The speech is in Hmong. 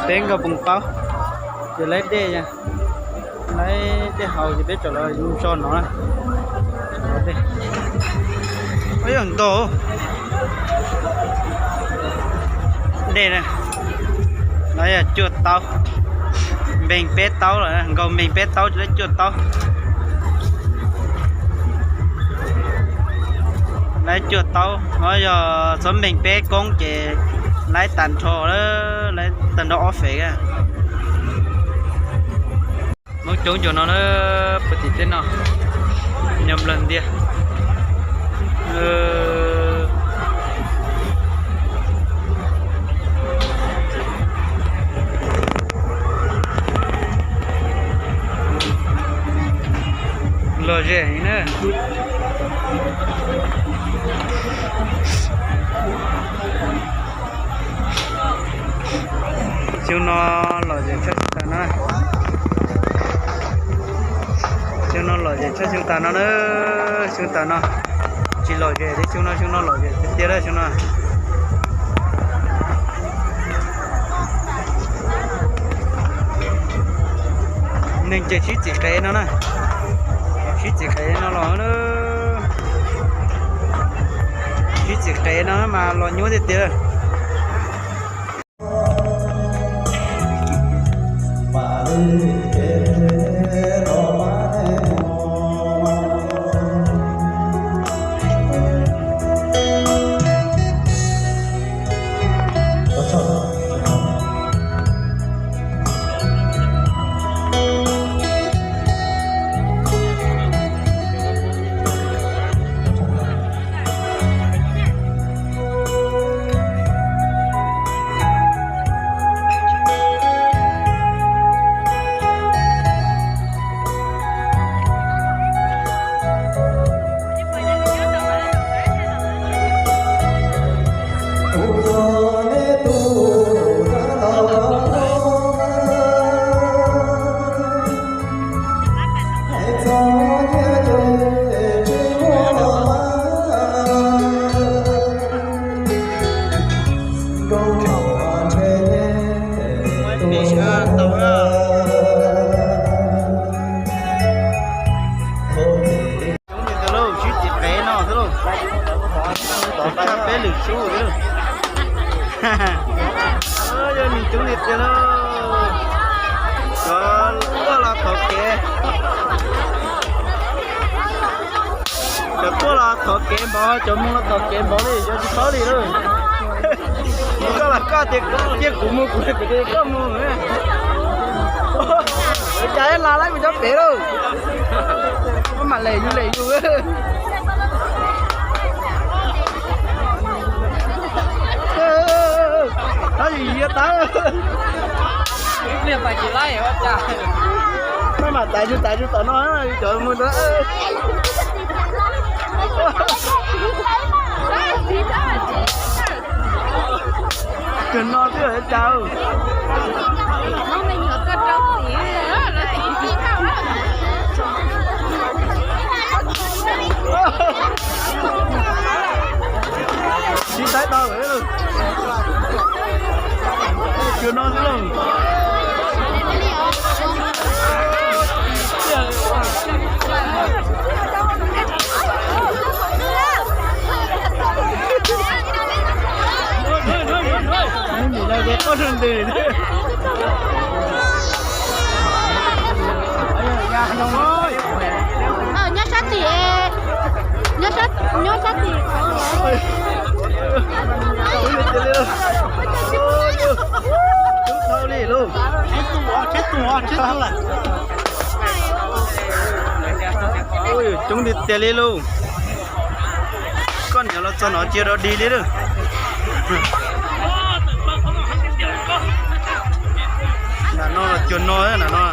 Peb nkaug poos plaub, ces laib dej, laib dej haus ces peb tso los so no na. Ub, yog nkaug dej na, no yog cuaj taub, npeeg peb taub lawm, nkaug npeeg peb taub ces laib cuaj taub. Laib cuaj taub, no yog txhob npeeg peb koob ces laib tag nrho, laib tag nrho ob fev. Hmoob coob cuag no na, puag tim teb no, nyob Nplog ntiaj. Lom zem na. Xyoo no lom zem tshaj xyoo tas no. Xyoo no lom zem tshaj xyoo tas no na. Xyoo tas no tsis lom zem li xyoo no, xyoo no lom zem tiag tiag lawm xyoo no. Neeg ces sib txim qev no na, sib txim qev no los, sib txim qev no mas los nyuaj tiag tiag. Coob tiag tiag lauj, sib txim qev no xwb lauj. Tshaj peb lwm sub xwb lauj. Yog neeg coob tiag tiag lauj. Cov tuaj los thov kev, cov tuaj los thov kev npaum, cov mus los thov kev npaum li, yog tsis paub li lauj. Koj los koj tias cia kuv mus, kuv los kuv tias koj mus. Ua cas los laib mus cov pem lauj. Koj mam lem yus lem yus. Tab sis yus yuav tau. Ib pliag mas tsis laib ua cas. Maj mam txav yus txav yus tom no, yus cov mus ntawd. Cov no twb yog cas. Sib saib tau lawm. Cov no xwb lauj. Nyob sab tim, nyob sab tim. Coob tiag tiag li lauj. Koj niam los txog no cia rau dig li lauj. Nram no los cuag no, nram no.